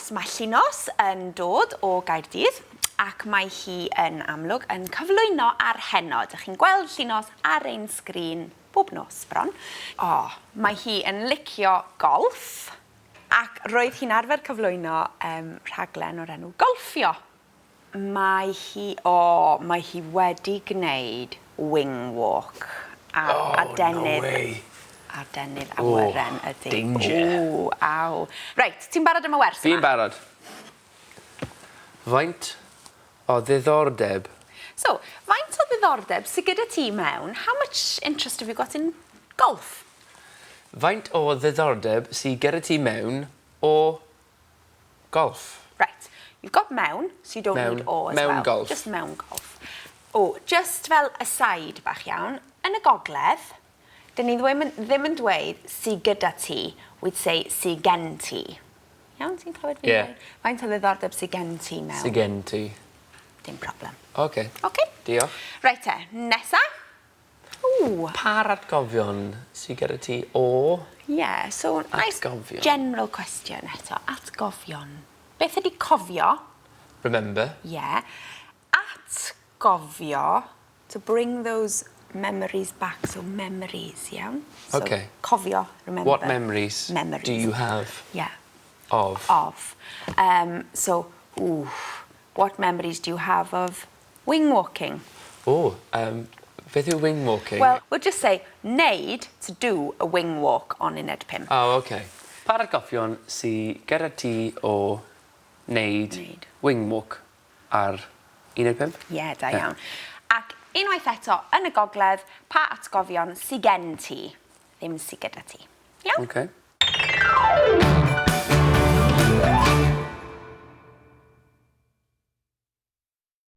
Llinos. Mae Llinos yn dod o Gaerdydd ac mae hi yn amlwg yn cyflwyno ar Heno. Dych chi'n gweld Llinos ar ein sgrin bob nos bron. O, mae hi yn licio golff ac roedd hi'n arfer cyflwyno um, rhaglen o'r enw Golffio. Mae hi, o, mae hi wedi gwneud wing walk ar oh, adenydd. No way. Adenydd awyren oh, ydy. Danger. Ww, aw. Reit, ti'n barod am y wers yma? Fi'n barod. Faint o ddiddordeb? So, faint o ddiddordeb sy gyda ti mewn, how much interest have you got in golf? Faint o ddiddordeb sy gyda ti mewn o golf? Right, you've got mewn, so you don't mewn, need o as mewn well. Golf. Just mewn golf. O, just fel aside bach iawn, yn y gogledd, dyn ni ddim yn, ddim yn dweud sy gyda ti, we'd say sy gen ti. Iawn, ti'n clywed fi? Yeah. Faint o ddiddordeb sy gen ti mewn? Sy gen ti. Dim problem. Oce. Oce? Diolch. Reit te, nesa. Ww. Pa'r atgofion sy gyda ti o? Yeah, so nice Atgofion. general question eto. Atgofion. Beth ydi cofio? Remember. Yeah. Atgofio, to bring those memories back, so memories, iawn? So, Okay. Cofio, remember. What memories, Memories. do you have Yeah. of? Of. So, ooh, what memories do you have of wing walking? O, beth yw wing walking? Well, we'll just say neud, to do a wing walk on uned pump. Oh, okay. Pa'r atgofion sy gyda ti o wneud Wneud. wing walk ar uned pump? Ie, yeah, da Ie. iawn. Ac unwaith eto, yn y gogledd, pa atgofion sy gen ti? Ddim sy gyda ti. Iawn? Okay.